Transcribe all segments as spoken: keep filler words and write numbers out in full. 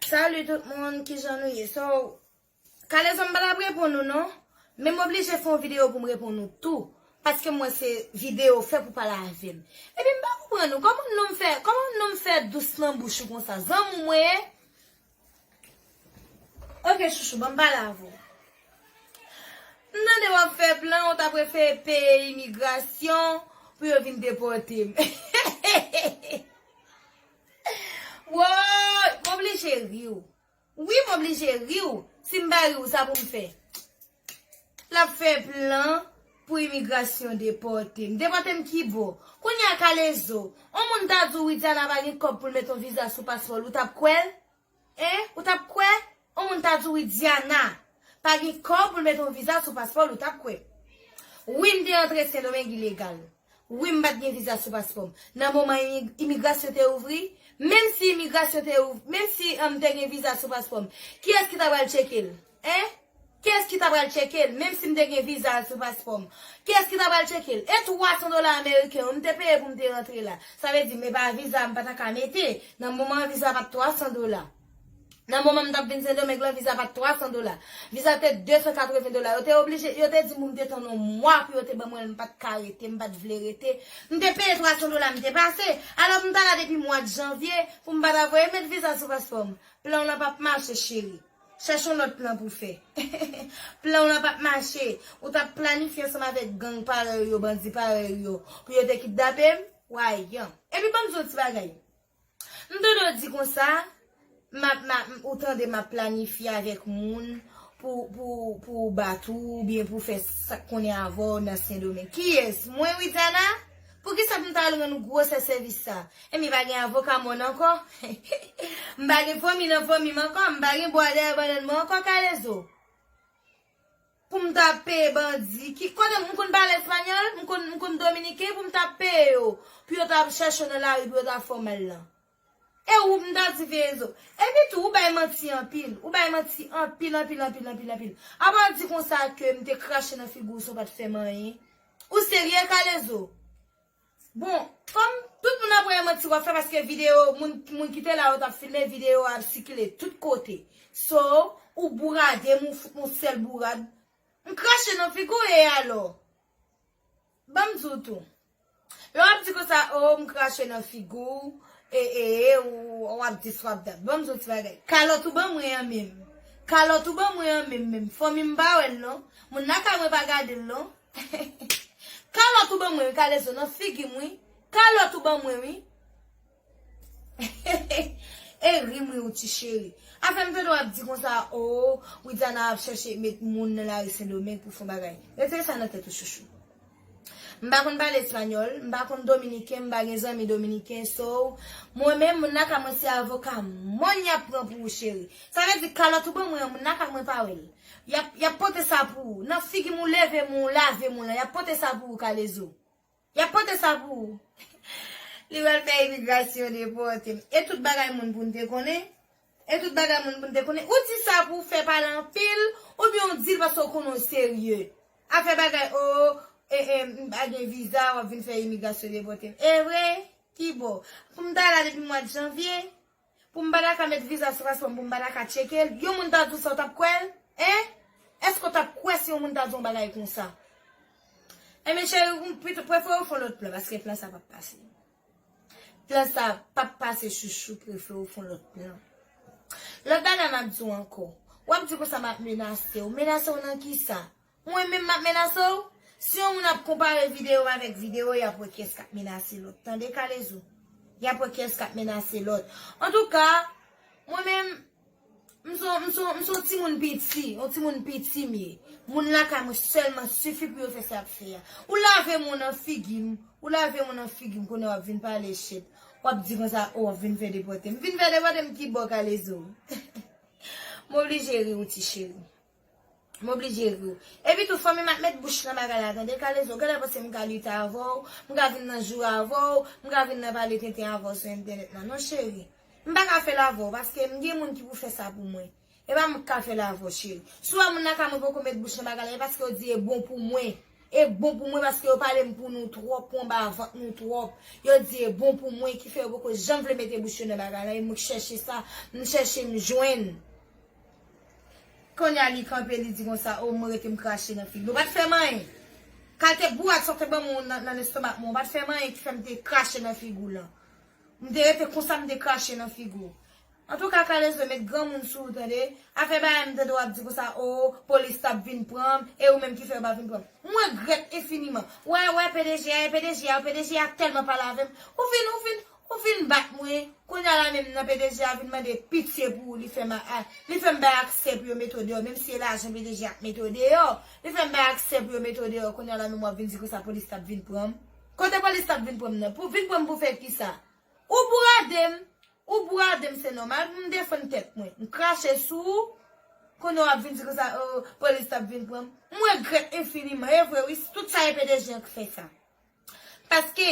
Salut tout moun, kijan nou ye? So, Kalezo, m pa t ap reponn ou non, men m oblije fè yon videyo pou m reponn ou tou, paske m wè se videyo fè pou pale avè m. Epi m pa konprann ou, kòman nonm fè, kòman nonm fè dous nan bouch ou konsa? Zanmi w mwen ye? Ok, chouchou, ban m pale avè w. M tande w ap fè plan, ou ta prefere peye imigrasyon pou yo vin depòte m. Woy, m oblije ri w. Wi, m oblije ri w. Si m pa ri w, sa pou m fè? L ap fè plan pou imigrasyon depòte m. Depòte m ki bò? Kounye a Kalezo, yon moun ta di w Widiana pa gen kòb pou l met yon viza sou paspò l, ou t ap kwè l? Hein? Ou t ap kwè? Yon moun ta di w Widiana pa gen kòb pou l met yon viza sou paspò l, ou t ap kwè? Wi, m te antre Sendomeng ilegal. Wi, m pa t gen viza sou paspò m. Nan moman imi- imigrasyon te ouvri, menm si imigrasyon te ouvri, menm si m te gen viza sou paspò m, kiyès ki ta pral tcheke l? Hein? Kiyès ki ta pral tcheke l, menm si m te gen viza sou paspò m? Kiyès ki ta pral tcheke l? E twa san dola ameriken yo, m te peye pou m te rantre la. Sa vle di, men pa viza m pa ta ka mete. Nan moman an, viza pa t twa san dola. Nan moman m t ap vin Sendomeng lan, viza pa t twa san dola. Viza te de san katreven dola. Yo te oblije, yo te di m pou m te tann yon mwa pou yo te ban mwen l, m pa t ka rete, m pa t vle rete. M te peye twa san dola, m te pase. Alò, m ta la depi mwa janvye pou m pa ta voye met viza sou paspò m. Plan w lan p ap mache, cheri. Chèche yon lòt plan pou fè. Plan w lan p ap mache. Ou t ap planifye ansanm avèk gang parèy ou yo, bandi parèy ou yo, pou yo te kidnape m? Wayan. Epi ban m di w yon ti bagay. M tande w di konsa, m ap, m ap, ou tande m ap planifye avèk moun pou, pou, pou bat ou, oubyen pou fè sa k konnen avè w nan Sendomeng. Kiyès? Mwen, Widiana? Poukisa pou m ta al rann ou gwosè sèvis sa? Ebyen, pa gen avoka mòn ankò? M pa gen fanmi nan fanmi m ankò? M pa gen bwa dèyè bannann mwen ankò, Kalezo? Pou m ta peye bandi, ki, kote m konn pale espanyòl, m konn, m konn dominiken, pou m ta peye yo, pou yo ta chèche w nan lari, pou yo ta fè w mal lan. E ou, m ta di veye zo. Epi tou, ou bay manti anpil, ou bay manti anpil, anpil, anpil, anpil, anpil. Apa w di konsa ke m te krache nan figi w san w pa t fè m anyen? Ou serye, Kalezo? Bon, fanm, tout moun ap wè manti w ap fè paske videyo, moun, moun ki te la yo t ap filme, videyo a ap sikile tout kote. So, ou bourade m, ou fout m yon sèl bourad. M krache nan figi w e alò? Ban m di w tou. Lè w ap di konsa, o, m krache nan figi w, e, e, e, ou, w ap dis, w ap dat. Ban m di w ti bagay. Kalòt ou ban mwen an menm. Kalòt ou ban mwen an menm, menm. Fanmi m pa wè l non. Moun lakay mwen pa gade l non. Kalòt ou ban mwen wi, Kalezo, nan figi m wi. Kalòt ou ban mwen wi. E ri m ri w ti cheri. Afè m tande w ap di konsa, o, Widiana ap chèche met moun nan lari Sendomeng pou fè yon bagay. Retire sa nan tèt ou, chouchou. M pa konn pale espanyòl, m pa konn dominiken, m pa gen zanmi dominiken, so, mwen menm, moun lakay mwen se avoka mòn y ap pran pou ou, cheri. Sa vle di kalòt ou ban mwen an, moun lakay mwen pa wè l. Y ap, y ap pote sa pou ou. Nan figi m ou leve m ou lave m ou lan, y ap pote sa pou ou, Kalezo. Y ap pote sa pou ou. Li pral fè imigrasyon depòte m. E tout bagay moun pou n te konnen? E tout bagay moun pou n te konnen? Ou di sa pou w fè pale anpil, oubyen w di l paske w konnen w serye? Afè bagay, o, e, e, m pa gen viza, w ap vin fè imigrasyon depòte m. E vre? Ki bò? Pou m ta la depi mwa janvye? Pou m pa ta ka met viza sou paspò m, pou m pa ta ka tcheke l, yon moun ta di w sa, w t ap kwè l? Hein? Èske w t ap kwè si yon moun ta di w yon bagay konsa? Enben, cheri, m pito, prefere w fè yon lòt plan, paske plan sa p ap pase. Plan sa p ap pase, chouchou, prefere w fè yon lòt plan. Lòt bagay m ap di w ankò. W ap di konsa m ap menase w. Menase w nan kisa? Mwen menm m ap menase w? Si yon moun ap konpare videyo m avèk videyo, y ap wè kiyès k ap menase lòt. Tande, Kalezo? Y ap wè kiyès k ap menase lòt. Antouka, mwen menm, m se yon, m se yon, m se yon timoun piti, yon timoun piti m ye. Moun lakay mwen sèlman sifi pou yo fè sa y ap fè a. Ou lave m ou nan figi m, ou lave m ou nan figi m, kounye a w ap vin pale shit. W ap di konsa, o, w ap vin fè depòte m. Vin fè depòte m ki bò, Kalezo? M oblije ri w, ti cheri. M oblije ri w. Epi tou, fanmi m ap met bouch nan bagay la, tande, Kalezo. Genlè panse m ka lite avè w, m ka vin nan joure avè w, m ka vin nan pale tenten avè w sou entènèt la. Non, cheri. M pa ka fè l avè w, paske m gen moun ki pou fè sa pou mwen. E pa mwen k ka fè l avè w, cheri. Si w wè moun lakay mwen poko met bouch nan bagay la, e paske yo di e bon pou mwen. E bon pou mwen paske yo pale m pou nou twòp, pou anba vant nou twòp. Yo di e bon pou mwen ki fè yo poko janm vle mete bouch yo nan bagay la. E mwen k chèche sa, m chèche m jwenn. Kounye a li kanpe, li di konsa, o mwen rete m krache nan figi l. Ou pa t fè m anyen. Kalte bourat sa w te ban mwen nan, nan lestomak mwen, ou pa t fè m anyen ki fè m te krache nan figi w lan. M te rete konsa, m te krache nan figi w. Antouka, Kalezo, met granmoun sou ou, tande. Afè bagay m tande w ap di konsa, o, polis t ap vin pran m, e ou menm ki fè yo pa vin pran m. M regrèt enfiniman. Wè, wè, P D G a, e P D G a, P D G a tèlman pale avè m. Ou vin, ou vin, ou vin bat mwen. Kounye a la menm nan P D G a vin mande pitye pou ou, li fè m a, a, li fè m bay aksè pou yo mete w deyò, menm si e lajan P D G a k mete w deyò. Li fè m bay aksè pou yo mete w deyò. Kounye a la menm w ap vin di konsa polis t ap vin pran m. Kote polis t ap vin pran m nan? Pou vin pran m pou fè kisa? Ou bourade m. Ou bourade m, se nòmal pou m defann tèt mwen. M krache sou ou. Kounye a w ap vin di konsa, o, polis t ap vin pran m. M regrèt enfiniman. E vre, wi, tout sa e P D G a k fè sa. Paske,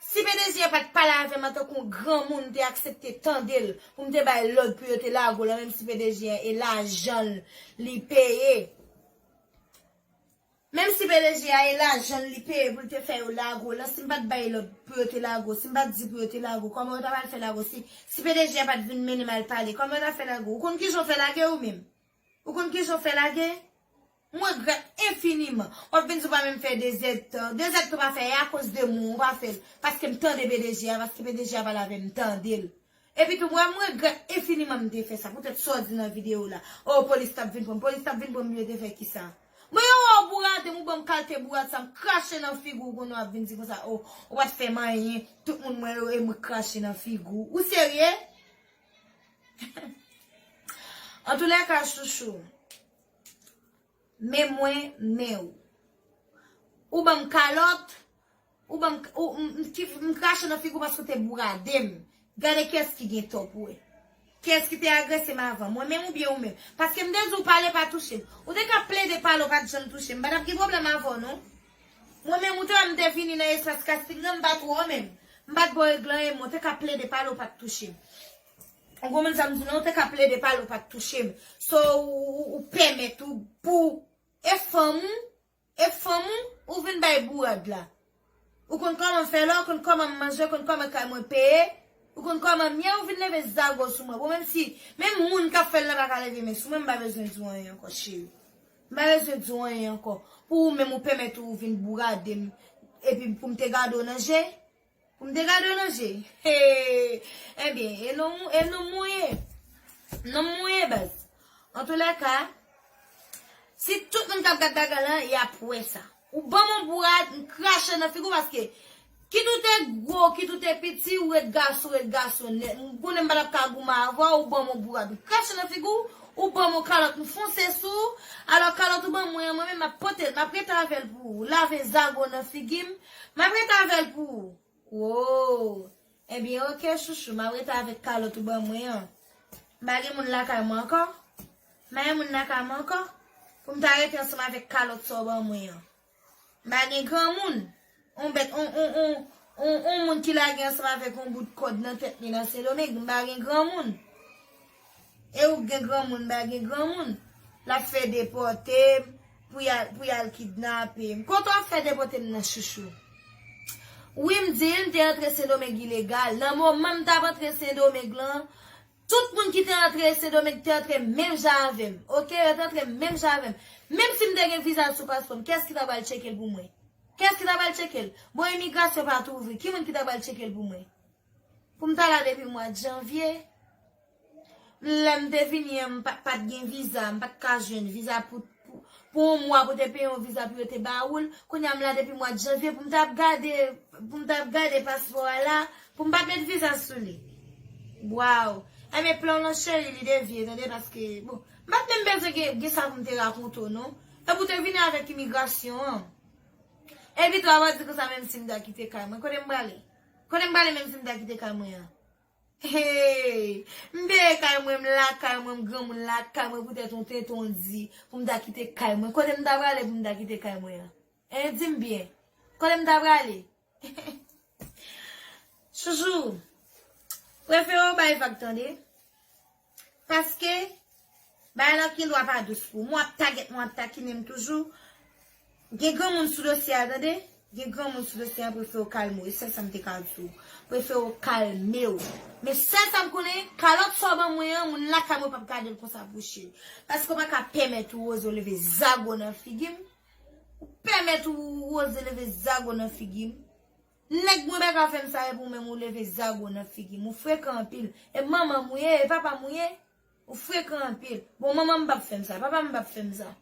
si P D G a pa t pale avè m antanke yon granmoun, m te aksepte tande l, pou m te bay lòd pou yo te lage w lan, menm si P D G a e lajan l li peye. Menm si P D G a e lajan l li peye pou l te fè yo lage w lan, si m pa t bay lòd pou yo te lage w, si m pa t di pou yo te lage w, kòman yo ta pral fè lage w? Si, si P D G a pa t vin mennen m al pale, kòman yo ta fè lage w? Ou konn kijan w fè lage ou menm? Ou konn kijan w fè lage? M regrèt enfiniman. W ap vin di w pa menm fè dezèdtan. Dezèdtan pa fè, e akoz de mwen w pa fè l. Paske m tande P D G a, paske P D G a pale avè m, m tande l. Epi tou, mwen, m regrèt enfiniman m te fè sa, poutèt sa w di nan videyo w la. O, polis t ap vin pran m, polis t ap vin pran m, yo te fè kisa? Mwen, yo wè w bourade m, ou ban m kalte bourad sa, m krache nan figi w, kounye a w ap vin di konsa, o, ou pa t fè m anyen, tout moun mwen yo, e mwen k krache nan figi w. Ou serye? Antoulèka, chouchou, men mwen, men ou. Ou ban m kalòt, ou ban m, ou, m, m, ki, m krache nan figi w paske w te bourade m. Gade kiyès ki gen tò pou wè. Kiyès ki te agrese m avan, mwen menm oubyen ou menm? Paske m te di w pale pa touche m. Ou te ka plede pale, w pa t janm touche m. M pa t ap gen pwoblèm avè w, non. Mwen menm, ou te wè m te vini nan espas kasting nan, m pa t wè w menm. M pa t ba w regle anyen, men w te ka plede pale, w pa t touche m. Ou konprann sa m di w, non? Ou te ka plede pale, w pa t touche m. So, ou, ou, ou pèmèt ou, pou, e fanm ou, e fanm ou, ou vin bay bourad la. Ou konn kòman m fè la, ou konn kòman m manje, ou konn kòman kay mwen peye, ou konn kòman m ye, ou vin leve zago sou mwen. Bon, menm si, menm moun k ap fè l la pa ka leve men sou mwen, m pa bezwen di w anyen ankò, cheri. M pa bezwen di w anyen ankò. Pou ou menm, ou pèmèt ou vin bourade m, epi pou m te gade w nan je, pou m te gade w nan je. Hey! Ebyen, e non, e non mwen ye. Non mwen ye, baz. Antoulèka, si tout moun k ap gad bagay lan, y ap wè sa. Ou ban m yon bourad, m krache nan figi w paske, kit ou te gwo, kit ou te piti, ou ret gason, ret gason nèt. M konnen m pa t ap ka goumen avè w, ou ban m yon bourad. M krache nan figi w, ou ban m yon kalòt, m fonse sou ou. Alò, kalòt ou ban mwen an, mwen menm, m ap pote l, m ap rete avè l pou ou. Lave zago nan figi m, m ap rete avè l pou ou. Wo! Ebyen, oke, chouchou, m ap rete avèk kalòt ou ban mwen an. M pa gen moun lakay mwen ankò. M pa gen moun lakay mwen ankò. Pou m ta rete ansanm avèk kalòt sa w ban mwen an. M pa gen granmoun. On bèt, on, on, on, on, on moun ki lage ansanm avèk on bout kòd nan tèt li nan Sendomeng. M pa gen granmoun. E ou k gen granmoun, m pa gen granmoun. L ap fè depòte m, pou y al, pou y al kidnape m. Kote w ap fè depòte m nan, chouchou? Wi, m di l, m te antre Sendomeng ilegal. Nan moman m t ap antre Sendomeng lan, tout moun ki te antre Sendomeng te antre menm jan avè m. Oke, yo te antre menm jan avè m. Menm si m te gen viza sou paspò m, kiyès ki ta pral tcheke l pou mwen? Kiyès ki ta pral tcheke l? Bon, imigrasyon pa t ouvri. Ki moun ki ta pral tcheke l pou mwen? Pou m ta la depi mwa janvye. Lè m te vini an, m pa, pa t gen viza, m pa t ka jwenn viza pou, pou, pou yon mwa pou te peye yon viza pou yo te ba ou l. Kounye a m la depi mwa janvye pou m t ap gade, pou m t ap gade paspò a la, pou m pa t met viza sou li. Waw! Ebyen plan w lan cheri, li devye, tande, paske, bon, m pa t menm bezwen gen, gen sa pou m te rakonte w, non. Epi w te vini avèk imigrasyon an. Epi tou, w ap di konsa, menm si m ta kite kay mwen, kote m prale? Kote m prale menm si m ta kite kay mwen an? Hey! M peye kay mwen, m lakay mwen, m granmoun lakay mwen, poutèt yon tenten di pou m ta kite kay mwen. Kote m ta prale pou m ta kite kay mwen an? Hein, di m byen. Kote m ta prale? Chouchou, prefere w bay vag, tande. Paske, bagay lan gen dwa pa dous pou ou. Mwen w ap tagèt mwen, w ap takinen m toujou. Gen granmoun sou dosye a, tande. Gen granmoun sou dosye a, prefere w kalme w. E sèl sa m te ka di w. Prefere w kalme w. Men sèl sa m konnen, kalòt sa w ban mwen an, moun lakay mwen p ap gade l konsa pou cheri. Paske w pa ka pèmèt ou oze w leve zago nan figi m. Ou pèmèt ou oze leve zago nan figi m. Nèg mwen pa ka fè m sa, epi ou menm ou leve zago nan figi m. Ou frekan anpil. E manman m ou ye, e papa m ou ye. Ou frekan anpil. Bon, manman m p ap fè m sa, papa m p ap fè m sa.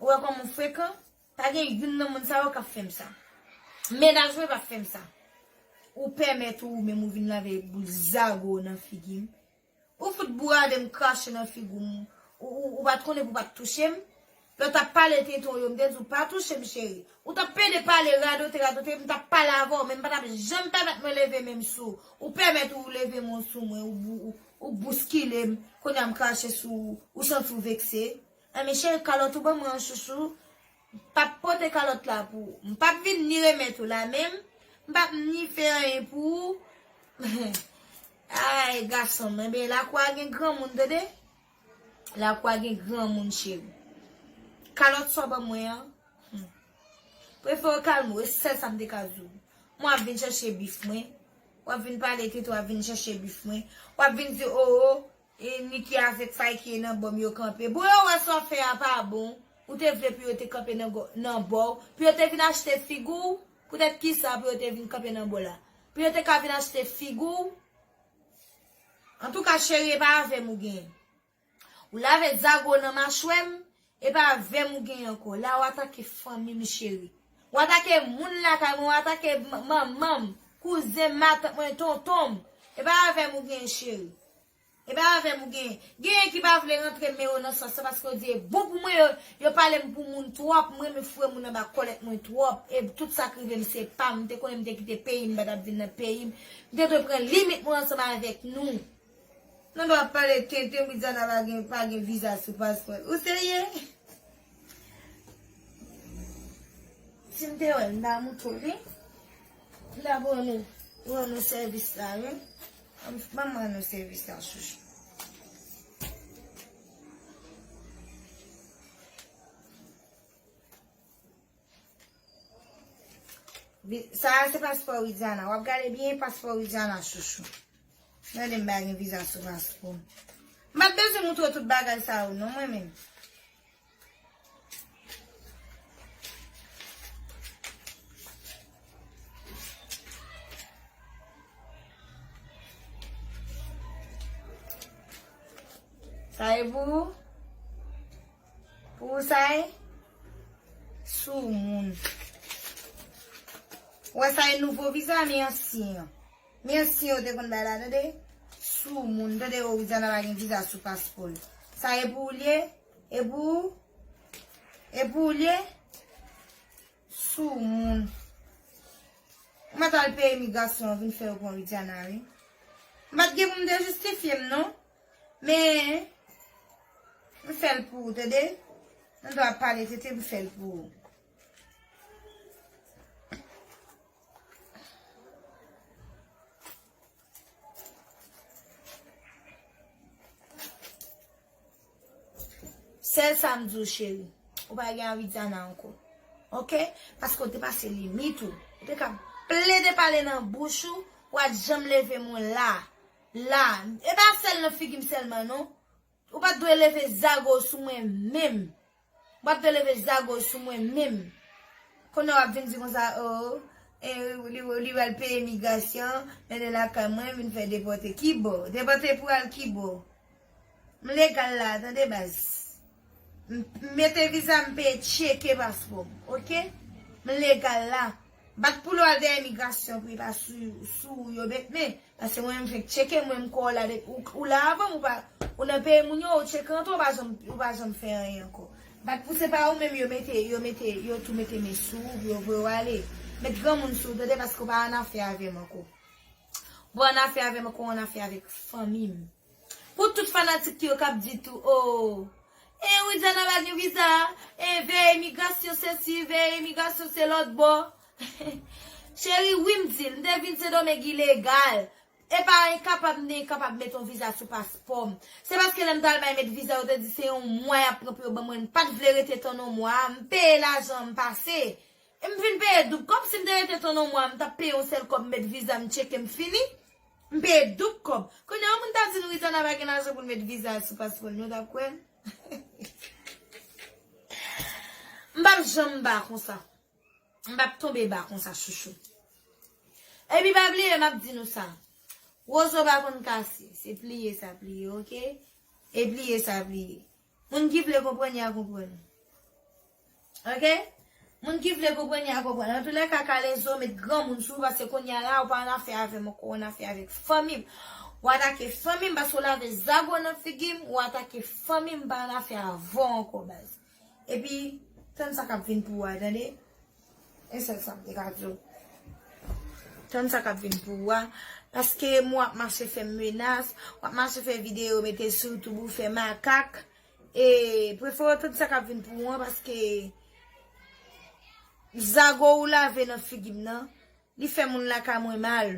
Ou wè kòman w frekan? Pa gen youn nan moun sa yo k ap fè m sa. Mennaj mwen p ap fè m sa. Ou pèmèt ou menm ou vin lave boul zago nan figi m. Ou fout bourade m, krache nan figi w. Ou, ou, ou pa t konnen pou w pa t touche m. Lè w t ap pale tenten w yo, m te di w pa touche m, cheri. Ou t ap pede pale, radote, radote, m t ap pale avè w, men m pa t ap janm pèmèt mwen leve men m sou ou. Ou pèmèt ou leve men w sou mwen, ou, ou, ou, ou bouskile m, kounye a m krache sou ou, ou santi w vekse. Enben, cheri, kalòt ou ban mwen an, chouchou, m p ap pote kalòt la pou ou. M p ap vin ni remèt ou la menm, m p ap ni fè anyen pou ou. Ay, gason m, enben, lakou a gen granmoun, tande. Lakou a gen granmoun, cheri. Kalòt sa w ban mwen an, hmm. Prefere w kalme w, e sèl sa m te ka di w. Mwen w ap vin chèche bif mwen. W ap vin pale tenten, w ap vin chèche bif mwen. W ap vin di, o, o, e Niki avèk Fayki e nan bò m yo kanpe. Bon, yo wè sa w fè a pa bon. Ou te vle pou yo te kanpe nan gò-, nan bò w. Pou yo te vin achte figi w. Poutèt kisa pou yo te vin kanpe nan bò la? Pou yo te ka vin achte figi w. Antouka, cheri, e pa avè m ou genyen. Ou lave zago nan machwè m, e pa avè m ou genyen ankò. La, w atake fanmi m, cheri. W atake moun lakay mwen, w atake m-, manman m, kouzen m, matant mwen, tonton m. E pa avè m ou genyen, cheri. E pa avè m ou genyen. Genyen ki pa vle rantre men yo nan sans sa paske yo di e bon pou mwen, yo, yo pale m pou moun twòp. M renmen foure moun anba kòlèt mwen twòp. E tout sa k rive m se pa m. M te konnen m te kite peyi m, m pa t ap vin nan peyi m. M te dwe pran limit mwen ansanm avèk nou. Nan dwa pale tenten, Widiana pa gen, pa gen viza sou paspò l. Ou serye? Si m te wè l, m ta moutre w li. M ta ban nou, ban nou sèvis la, wi. Ban m, ban m ban nou sèvis la, chouchou. Vi-, sa a se paspò Widiana. W ap gade byen paspò Widiana, chouchou. Gade m pa gen viza sou paspò m. M pa t bezwen moutre w tout bagay sa yo, non, mwen menm. Sa e pou ou? Pou ou sa e? Soumoun. Ou wè sa e nouvo viza, men ansyen an. Men ansyen yo te konn bay la, tande? Soumoun, tande, o, Widiana pa gen viza sou paspò l. Sa e pou ou l ye? E pou ou? E pou ou l ye? Soumoun. Ou mèt al peye imigrasyon an vin fè yo pran Widiana, wi. M pa t gen pou m te jistifye m, non. Men, m fè l pou ou, tande? Nan dwa pale tenten, m fè l pou ou. Sèl sa m di w, cheri, ou pa gen a Widiana ankò. Oke? Paske w te pase limit ou. Ou te ka plede pale nan bouch ou, ou pa t janm leve men w la. La. E pa sèl nan figi m sèlman, non. Ou pa t dwe leve zago sou mwen menm. Ou pa t dwe leve zago sou mwen menm. Kounye a w ap vin di konsa, o, e, li, li pral peye imigrasyon, mennen lakay mwen, vin fè depòte. Ki bò? Depòte pou al ki bò? M legal la, tande baz. M, m mete viza, m peye tcheke paspò m, oke? M legal la. Bat pou l al dèyè imigrasyon pou li pa sou, sou ou yo bet men. Paske mwen menm fèk tcheke, mwen m kwè w la depi ou, ou la avan m, ou pa, ou nan peyi moun yo, ou tcheke antre, ou pa janm, ou pa janm fè anyen ankò. Bat pou se pa ou menm yo mete, yo mete, yo tou mete men sou ou, pou yo voye w ale. Met granmoun sou ou, tande, paske w pa annafè avè m ankò. Ou pa annafè avè m ankò, ou annafè avèk fanmi m. Pou tout fanatik yo k ap di tou, o, e Widiana pa gen viza, e veye imigrasyon sesi, veye imigrasyon se lòt bò. Cheri, wi m di l, m te vin Sendomeng ilegal. E pa enkapab m te enkapab met yon viza sou paspò m. Se paske lè m t al bay met viza, yo te di se yon mwa y ap pran pou yo ban mwen. M pa t vle rete tann yon mwa. M peye lajan, m pase. E m vin peye doub kòb. Si m te rete tann yon mwa, m t ap peye yon sèl kòb, m met viza, m tcheke, m fini. M peye doub kòb. Kounye a, yon moun ta di nou Ritana pa gen lajan pou l met viza sou paspò l, nou t ap kwè l? M p ap janm ba konsa. M p ap tonbe ba konsa, chouchou. Epi pa bliye, m ap di nou sa. Wozo pa konn kase. Se pliye sa pliye, oke? E pliye sa pliye. Moun ki vle konprann, y a konprann. Oke? Moun ki vle konprann, y a konprann. Antoulèka, Kalezo, met granmoun sou ou, paske kounye a la, ou pa annafè avè m ankò, ou annafè avèk fanmi m. Ou atake fanmi m, paske ou lave zago nan figi m, ou atake fanmi m, m pa annafè avè w ankò, baz. Epi, tann sa k ap vin pou ou a, tande? E sèl sa m te ka di w. Tann sa k ap vin pou ou a. Paske m w ap mache fè m menas, w ap mache fè videyo, mete sou YouTube ou fè makak. E prefere w tann sa k ap vin pou ou an, paske zago ou lave nan figi m nan, li fè moun lakay mwen mal.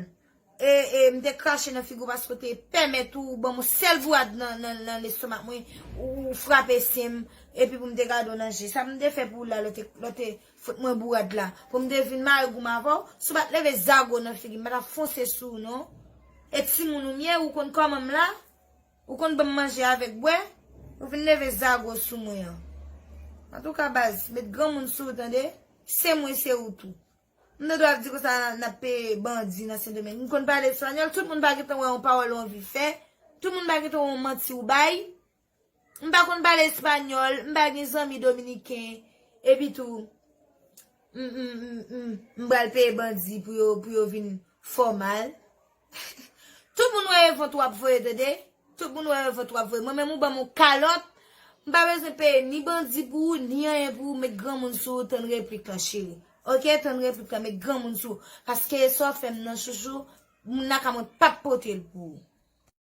E, e m te krache nan figi w paske w te pèmèt ou ban m yon sèl bourad nan, nan, nan lestomak mwen, ou, ou frape sen m, epi pou m te gade w nan je. Sa m te fè pou ou la, lè w te, lè w te fout mwen bourad la. Pou m te vin mare gou m avè w, si w pa t leve zago nan figi m, m pa t ap fonse sou ou non. E timoun ou m ye, ou konn kòman m la? Ou konn ban m manje avèk bwè? Ou vin leve zago sou mwen an. Antouka, baz, met granmoun sou ou, tande? Se mwen, se ou tou. M te dwe ap di konsa n ap peye bandi nan Sendomeng. M konn pale espanyòl, tout moun pa gentan wè yon pawòl ou anvi fè. Tout moun pa gentan wè yon manti ou bay. M pa konn pale espanyòl, m pa gen zanmi dominiken. Epi tou, m, m, m, m, m pral peye bandi pou yo, pou yo vin fè w mal. Tout moun wè revant w ap voye, tande? Tout moun wè revant w ap voye. Mwen menm ou ban m yon kalòt, m pa bezwen peye ni bandi pou ou, ni anyen pou ou, met granmoun sou ou, tann replik lan, cheri. Oke, tann replik lan, met granmoun sou ou. Paske sa w fè m nan, chouchou, moun lakay mwen p ap pote l pou ou.